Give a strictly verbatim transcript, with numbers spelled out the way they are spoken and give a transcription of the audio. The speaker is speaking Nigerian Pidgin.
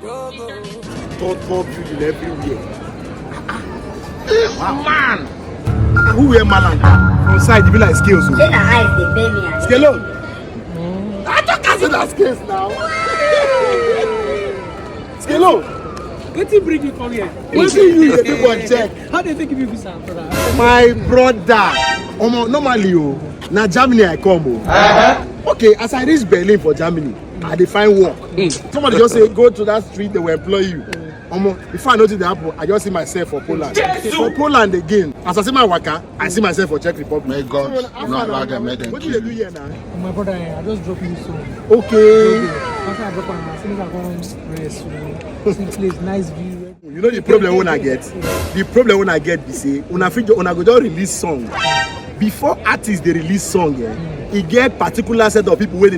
Top, top building everywhere. This man! Who wear Malanga? From side, e be like scales o. Say na eyes dey pay me. Scale o. I talk as if na scales now. Scale o. Wetin bring you come here? Wetin you dey do for check? How dey take give you visa, brother? My brother, omo, normally o, na Germany I come o. Okay, as I reach Berlin for Germany, I dey find work. Somebody just say, "Go to that street, they will employ you." Omo, before I know wetin dey happen, I just see myself for Poland. For Poland again, as I see my waka, I see myself for Czech Republic. May God not allow them, make them kill you. Wetin you dey do here now? My brother, I just drop you so. Okay. After I drop am, I say make I come rest. You know. See place, nice view. You know the problem wey una get? The problem wey una get be say una fit ju-, una go just release song. Before artists dey release song, eh, e get particular set of people wey dey